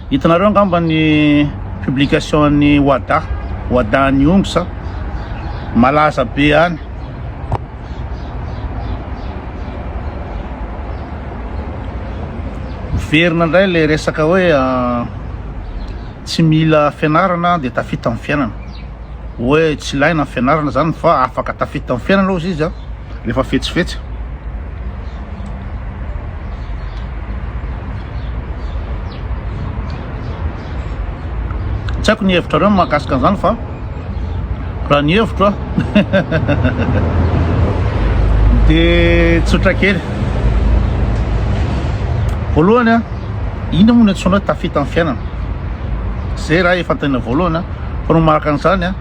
Hitanareo angamba ny publication an'i Wada, Wada Nyongs, malaza be any. Miverina indray ilay resaka hoe tsy mila fianarana dia tafita amin'ny fiainana. Hoe tsy ilaina ny fianarana zany fa afaka tafita amin'ny fiainana ozy izy rehefa fetsifetsy. Tsy haiko ny hevitrareo mahakasika an'izany fa raha ny hevitro a dia tsotra kely. Voalohany a, inona moa no antsoina hoe tafita amin'ny fiainana? Zay raha efa tena voalohany a. Fa no maharaka an'izany a,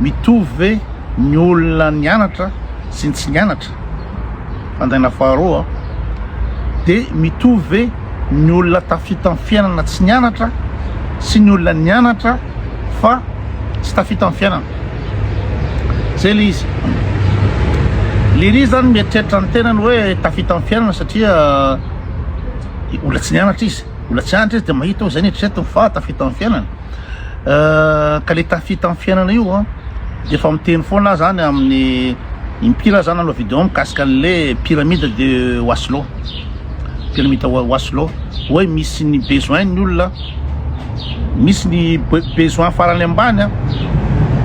mitovy ve ny olona nianatra sy ny tsy nianatra? Fandaina faharoa, dia mitovy ve ny olona tafita amin'ny fiainana tsy nianatra sy ny olona nianatra fa tsy tafita amin'ny fiainana? Zay le izy. Lery zany mieritreritra ny tenany hoe tafita amin'ny fiainana satria olona tsy nianatra izy. Olona tsy nianatra izy dia mahita hoe zay ny eritreretiny fa tafita amin'ny fiainana. Ka le tafita amin'ny fiainana io an, dia efa miteny foana aho zany amin'ny impiry aho zany nanao vidéo mikasika an'le pyramide de Waslow, pyramide Waslow, hoe misy ny besoin ny olona, misy ny besoin farany ambany an,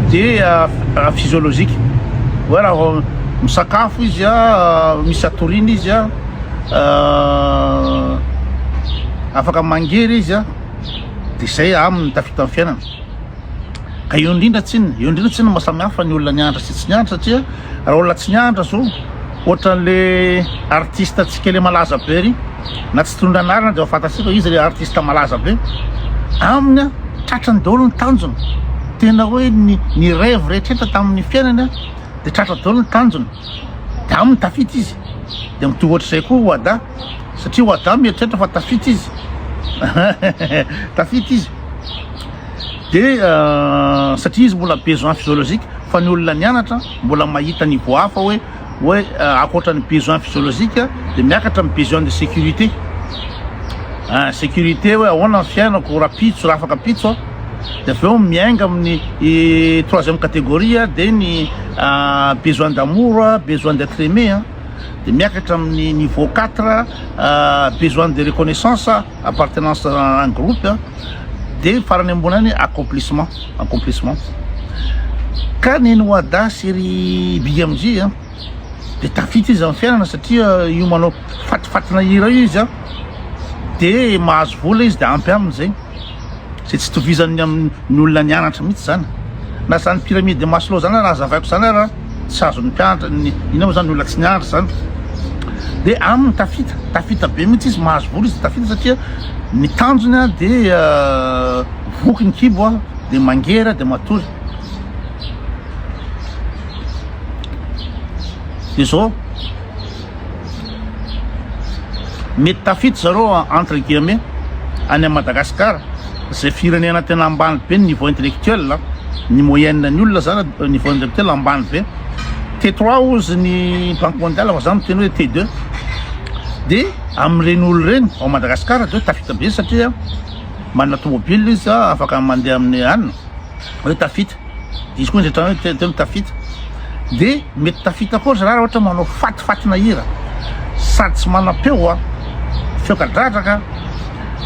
dia physiologique, hoe raha vao misakafo izy an, misy atoriana izy an, afaka mangery izy an. Dia izay aminy tafita amin'ny fiainana. Ka eo indrindra tsinona, eo indrindra tsinona maha samy hafa ny olona nianatra sy tsy nianatra satria raha olona tsy nianatra zao ohatran'le artiste tsika le malaza be ry na tsy tonona anarana dia fantatsika iza le artiste malaza be aminy a tratrany daholo ny tanjona tena hoe ny ny rêve rehetra tamin'ny fiainany a dia tratra daholo ny tanjona dia aminy tafita izy dia mitovy ohatr'izay koa Wada Satria ho Adam mieritreritra fa tafita izy. Tafita izy. Dia satria izy mbola besoin physiologique fa ny olona nianatra mbola mahita niveau hafa hoe hoe ankoatra ny besoin physiologique dia miakatra ny besoin de sécurité. Ah, sécurité hoe ahoana ny fiainako rapitso raha afaka pitso aho. Dia avy eo miainga amin'ny troisième catégorie dia ny besoin d'amour, besoin d'être aimé. Dia miakatra amin'ny niveau 4 besoin de reconnaissance, appartenance à un groupe, dia farany ambony any accomplissement, accomplissement. Ka ny Wada sy ry Big MJ a, dia tafita izy amin'ny fiainana satria io manao fatifatina hira io izy a, dia mahazo vola izy dia ampy aminy zay. Izay tsy itovizan'ny amin'ny olona nianatra mihitsy izany. Na izany pyramide de Maslow izany raha hazavaiko izany ary tsy azon'ny mpianatra, ny inona moa izany ny olona tsy nianatra izany. Dia aminy tafita, tafita be mihitsy izy, mahazo vola izy tafita satria ny tanjony dia voky ny kibo dia mangera dia matory. Dia izao. Mety tafita zareo entre guillemets any Madagascar zay firenena tena ambany be ny niveau intellectuel, ny moyenne ny olona zany niveau intellectuel ambany be. T3 ozy ny banque mondiale fa za miteny hoe T2 de amin'ireny olo ireny ao Madagascar de tafita be satria manana tomobile izy afaka mandeha amin'ny anona. hoe tafita, izy koa ndraitra hoe tena tafita, de mety tafita koa ry zalahy raha ohatra manao fatifatina hira sady tsy manam-peo a, feo kadradraka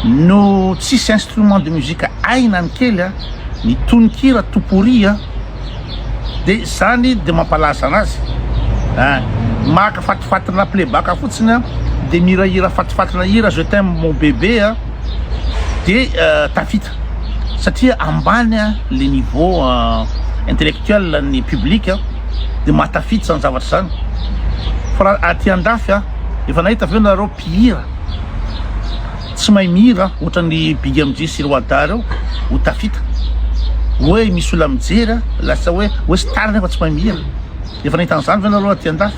no tsisy instrument de musique aina ny kely a, ny tononkira tout pourri a, de zany de mampalaza anazy a, maka fatifatina playback fotsiny a, de mihirahira fatifatina hira je t'aime mon bébé a, de tafita. Satria ambany le niveau intellectuel ny public de mahatafita zany zavatra zany fa raha aty andafy efa nahita ve nareo mpihira tsy mahay mihira ohatran'ny Big MJ sy ry Wada reo ho tafita hoe misy olona mijery lasa hoe hoe star nefa tsy mahay mihira efa nahita an'izany ve nareo aty andafy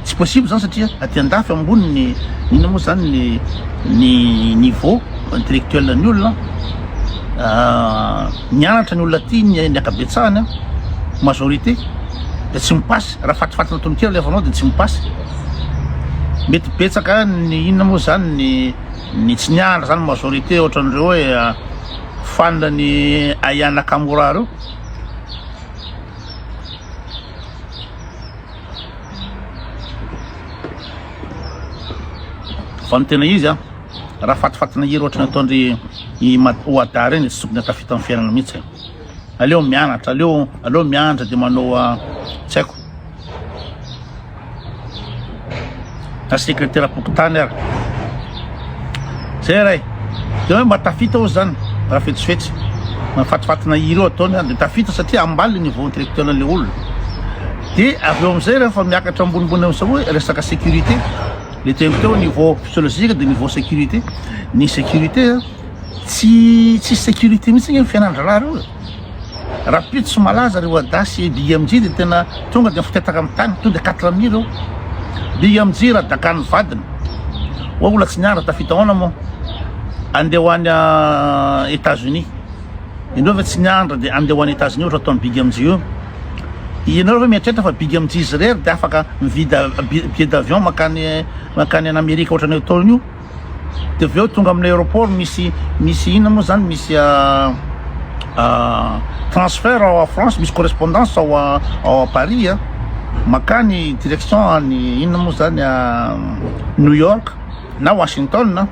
Tsy possible zany satria aty andafy ambony ny inona moa zany ny ny niveau intellectuel ny olona mianatra ny olona aty ny ny ankabetsahany an majorité de tsy mipasy raha fatifatina tononkira alefanao de tsy mipasy. Mety betsaka ny inona moa zany ny ny tsy nianatra zany majorité ohatran'ireo hoe fan ny Aya Nakamura reo. Fa ny tena izy an, raha fatifatina hira ohatran'ny ataon-dry i Wada reny tsy tokony hatafita amin'ny fiainana mihitsy e. Aleo mianatra, aleo aleo mianatra dia manao tsy haiko. Na sekreteram-pokontany ary. Zay ray. Dia hoe mba tafita ozy zany raha fetsifetsy. Mafatifatina hira eo ataony dia tafita satria ambany le niveau intellectuel an'le olona. Dia avy eo amizay rehefa miakatra ambonimbony amizay hoe resaka sécurité. Le teniko teo niveau physiologique dia niveau sécurité. Ny sécurité tsy tsisy sécurité mihitsy ny fiainan-draharaha reo e. Rahampitso malaza ry Wada sy Big MJ dia tena tonga dia mifotetaka amin'ny tany, tonga dia quatre mille eo. Big MJ raha dakan'ny vadiny, hoe olona tsy niandry tafita ahoana moa? Andeha ho any Etats Unis. Ianareo ve tsy niandry dia andeha ho any Etats Unis ohatra ataon'i Big MJ io? Ianareo ve mieritreritra fa Big MJ izy irery dia afaka mividy billet d'avion mankany mankany any Amerika ohatran'ny ataony io? De avy eo tonga amin'ny aéroport misy misy inona moa zany misy transfert ao France misy correspondance ao ao Paris a makany direction any inona moa zany New York na Washington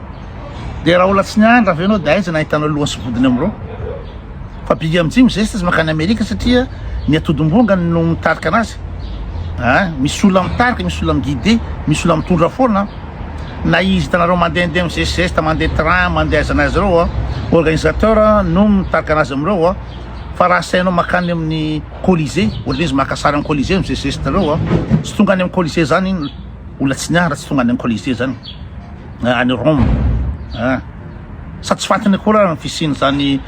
de raha olona tsy niandry avy anao de aiza nahitanao lohany sy vodiny amin'ireo Fa Big MJ mizesta izy mankany Amerika satria ny atodimbongany no mitarika anazy. Ah, misy olona mitarika, misy olona mi-guider, misy olona mitondra foana. Na izy hitanareo mandehandeha mizesizesta, mandeha train, mandeha aiza na aiza ireo, organisateur no mitarika anazy amin'ireo. Fa raha asainao mankany amin'ny Colisée, ohatran'ny izy maka sary amin'ny Colisée mizesizesta ireo, tsy tonga any amin'ny Colisée zany iny, olona tsy niara tsy tonga any amin'ny Colisée zany, any Rome. Ah. Sa tsy fantany akory ary ny fisian'izany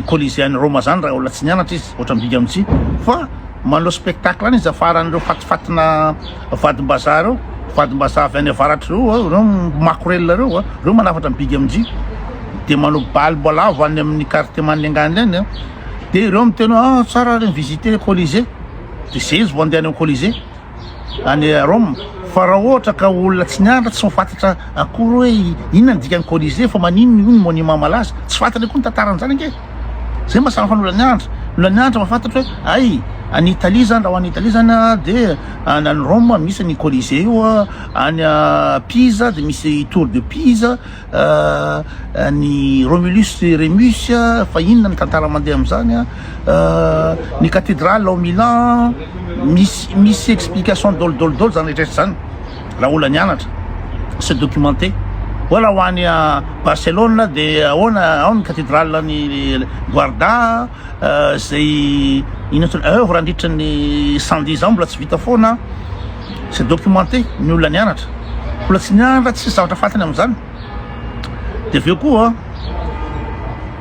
Colisée any Roma zany raha olona tsy nianatra izy, ohatran'i Big MJ. Fa manao spectacle any izy afaran'ireo fatifatina vadim-bazaha ireo, vadim-bazaha avy any avaratra ireo, ireo makorelina ireo, ireo manafatra an'i Big MJ. Dia manao bal boalavo any amin'ny quartier Manengana any, dia ireo miteny hoe ah tsara ary mi-visiter Colisée. Dia zay izy vao andeha any amin'ny Colisée. any Rome fa raha ohatra ka olona tsy nianatra tsy mafantatra akory hoe inona ny dikan'ny Colisée fa maninona io ny monument malaza tsy fantany akory ny tantaran'izany ange zay mba samy hafa ny olona nianatra ny olona nianatra mahafantatra hoe ay any Italie zany raha ho any Italie zany de any any Rome misy ny Colisée io any Pisa de misy tour de Pisa ny Romulus sy Remus fa inona ny tantara mandeha amin'izany ny cathédrale ao Milan misy misy explication dol dol dol zany rehetra zany raha olona nianatra se documenter hoe raha ho any Barcelone de ahoana ao ny cathédrale ny Guarda zay inona tony œuvre nandritra ny 110 ans mbola tsy vita foana se documenter ny olona nianatra mbola tsy nianatra tsisy zavatra fantany amin'izany de avy eo koa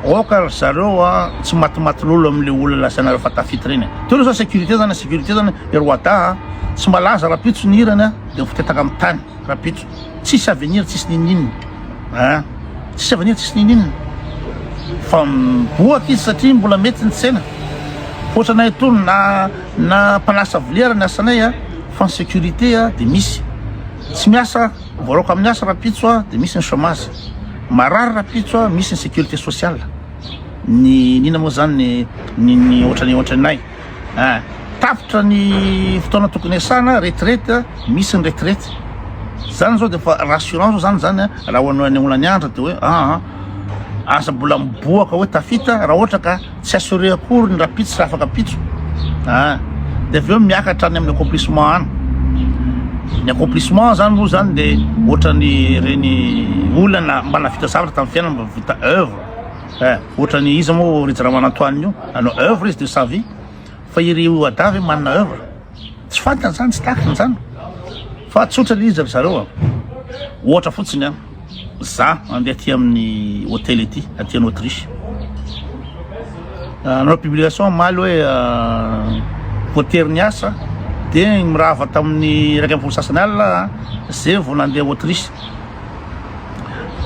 aoka ry zareo a tsy matimaty lolo amin'le olona lazainareo fa tafita ireny teo aloha zao sécurité zany sécurité zany ry Wada tsy malaza rahampitso ny hirany a de mifotetaka amin'ny tany rahampitso tsisy avenir tsisy ninoninona a tsisy avenir tsisy ninoninona fa miboaka izy satria mbola mety ny tsena ohatranay itony na na mpanasa vilia ary ny asanay a fa ny sécurité a de misy tsy miasa voaroaka amin'ny asa rahampitso a de misy ny chômage marary rahampitso a misy ny sécurité sociale ny nina moa zany ny ny ohatrany ohatranay a tapitra ny fotoana tokony asana retraite misy ny retraite zany zao de fa rassurant zao zany zany a raha ho an'ny olona nianatra de hoe aa aza mbola miboaka hoe tafita raha ohatra ka tsy assuré akory ny rahampitso sy afaka pitso a de avy eo miakatra any amin'ny accomplissement any ny accomplissement zany moa zany de ohatrany reny olona mba navita zavatra tamin'ny fiainana mba vita œuvre eh ohatrany iza moa Rija Ramanantoanina io nanao œuvre izy de sa vie fa ireo Ada ve manana œuvre tsy fantany zany tsy takiny zany fa tsotra le izy ry zareo a ohatra fotsiny a za andeha aty amin'ny hôtel ety aty en Autriche nanao publication omaly hoe voatery niasa de mirava tamin'ny 11 sasany alina zay vao nandeha Autriche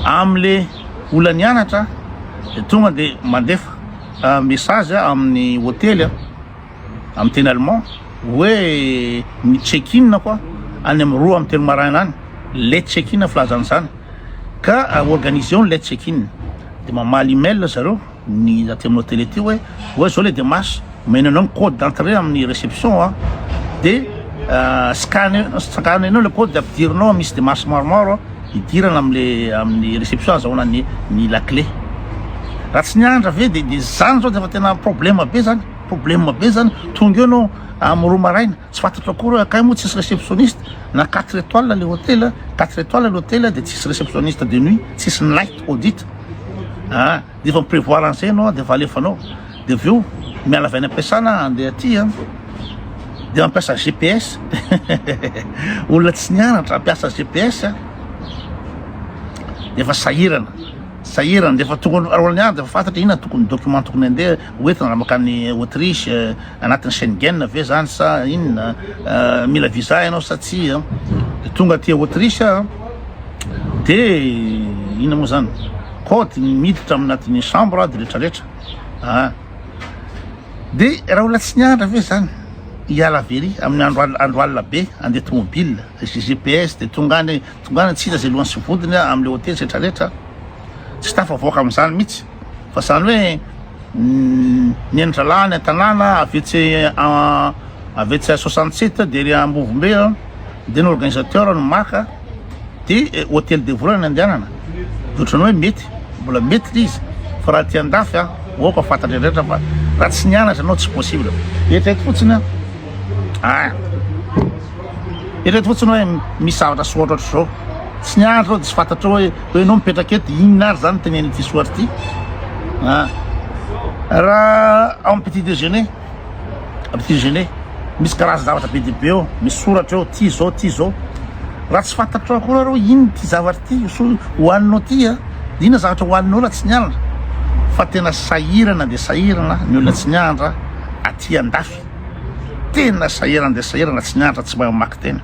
amle olona nianatra de tonga de mandefa message amin'ny hôtely amin'ny teny allemand hoe ny check-in quoi any amin'ny 2 amin'ny 3 maraina any. Late check-in filazana izany. Ka organiser-o ny late check-in. Dia mamaly email zareo ny aty amin'ny hôtel aty hoe hoe zao le démarche, omena anao ny code d'entrée amin'ny réception a, dia scanner scanner-nao le code dia ampidirinao, misy démarche maromaro hidirana amle amin'ny réception azahoana ny ny la clé. Raha tsy nianatra ve dia dia zany zao dia efa tena problème be zany, problème be zany, tonga eo anao amin'ny roa maraina, tsy fantatro akory hoe kay moa tsisy réceptionniste, na quatre étoiles le hôtel, quatre étoiles le hôtel dia tsisy réceptionniste de nuit, tsisy night audit, ah dia efa mi-prévoir an'izay ianao dia efa alefanao, dia avy eo miala avy any am-piasana handeha aty an, dia mampiasa GPS, olona tsy nianatra hampiasa GPS an, dia efa sahirana, sahirana, dia efa tokony alohan'ny andro dia efa fantatra inona tokony document tokony handeha hoentina raha mankany Autriche, anatin'ny Schengen ve zany sa inona, mila visa ianao sa tsia, dia tonga aty Autriche aho dia inona moa zany, code miditra aminatin'ny chambre dia retraretra ah, dia raha olona tsy nianatra ve zany hiala very amin'ny andro alina andro alina be andeha tomobile GPS dia tonga any tonga any tsy hita izay lohany sy vodiny amin'ilay hotely sy retraretra, tsy tafavoaka amin'izany mihitsy fa zany hoe ny an-drahalahy any an-tanàna avy etsy avy etsy 67 dia ery Ambovombe dia ny organisateur no maka dia hôtel de vola ny andehanana dia ohatran'ny hoe mety mbola mety le izy fa raha aty andafy a aoka fantatra rehetra fa raha tsy nianatra ianao tsy possible eritrereto fotsiny a Eritrereto fotsiny hoe misy zavatra soratra ohatr'izao. Tsy nianatra aho dia tsy fantatrao hoe hoe ianao mipetraka eto dia inona ary izany tenenin'ity soratra ity. Ah. Raha ao amin'ny petit déjeuner, petit déjeuner, misy karazan-javatra be dia be eo, misy soratra eo, ity izao, ity izao. Raha tsy fantatrao akory ary hoe inona ity zavatra ity, so hohaninao ity a, dia inona zavatra hohaninao raha tsy nianatra? Fa tena sahirana dia sahirana ny olona tsy nianatra aty andafy. Tena sahirana dia sahirana tsy mianatra tsy mahay mamaky teny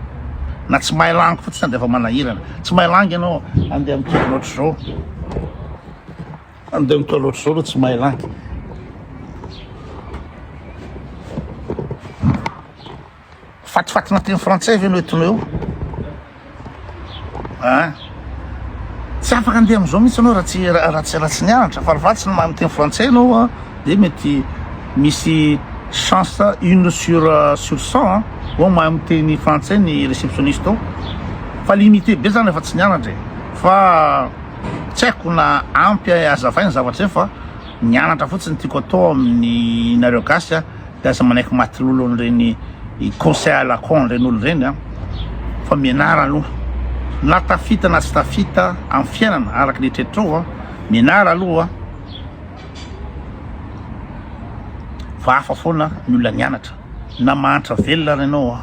na tsy mahay langue fotsiny dia efa manahirana tsy mahay langue ianao andeha mitolona ohatr'izao andeha mitolona ohatr'izao aloha tsy mahay langue fatifatina teny frantsay ve no entinao eo An! Tsy afaka andeha amin'izao mihitsy ianao raha tsy raha tsy raha tsy nianatra fa raha tsy mahay miteny frantsay ianao an, dia mety misy chance une sur sur 100 an, hoe mahay miteny frantsay ny réceptionniste ao. Fa limité be zany rehefa tsy nianatra e. Fa tsy haiko na ampy hazavaina ny zavatra izay fa nianatra fotsiny tiako atao amin'ny nareo gasy an. Dia aza manaiky maty lolo an'ireny conseil à la con ireny olona ireny an, fa mianara aloha, na tafita na tsy tafita amin'ny fiainana araka ny eritreritrao an, mianara aloha fa hafa foana ny olona nianatra, na mahantra velona ary ianao an,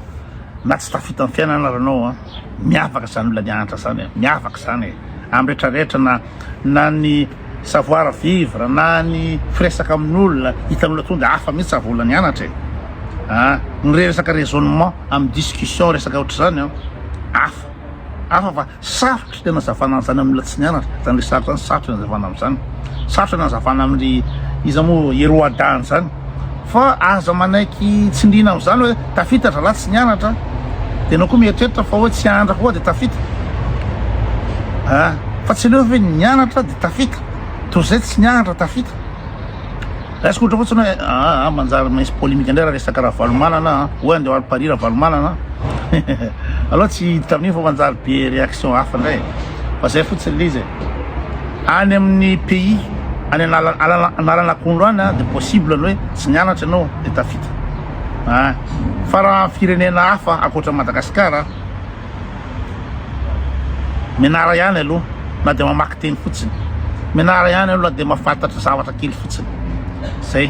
na tsy tafita amin'ny fiainana ary ianao an, miavaka izany olona nianatra izany e, miavaka izany e, amin'ny rehetra rehetra na na ny savoir vivre na ny firesaka amin'olona hitan'olona tonga dia hafa mihitsy raha vao olona nianatra e ah ny resaka raisonnement amin'ny discussion resaka ohatr'izany an hafa hafa fa sarotra tena hazavana an'izany amin'ny olona tsy nianatra zany resaka zany sarotra ny hazavana amin'izany sarotra ny hazavana amin'ny iza moa Heroada an'izany Fa aza manaiky tsindriana amin'izany hoe tafita zalahy tsy nianatra dia ianao koa mieritreritra fa hoe tsy hianatra koa dia tafita ah fa tsy aleo ve nianatra dia tafita toy izay tsy nianatra tafita. Raisiko ohatra fotsiny hoe ah, ah manjary misy polémique indray raha resaka Ravalomanana ah hoe andeha ho any Paris Ravalomanana aloha tsy hiditra amin'iny fa manjary be réaction hafa indray fa zay fotsiny le izy e. Any amin'ny pays any analan'akondro any dia possible ny hoe tsy nianatra ianao dia tafita ah. Fa raha firenena hafa ankoatra Madagascar mianara ihany aloha na dia mamaky teny fotsiny, mianara ihany aloha na dia mahafantatra zavatra kely fotsiny. Zay.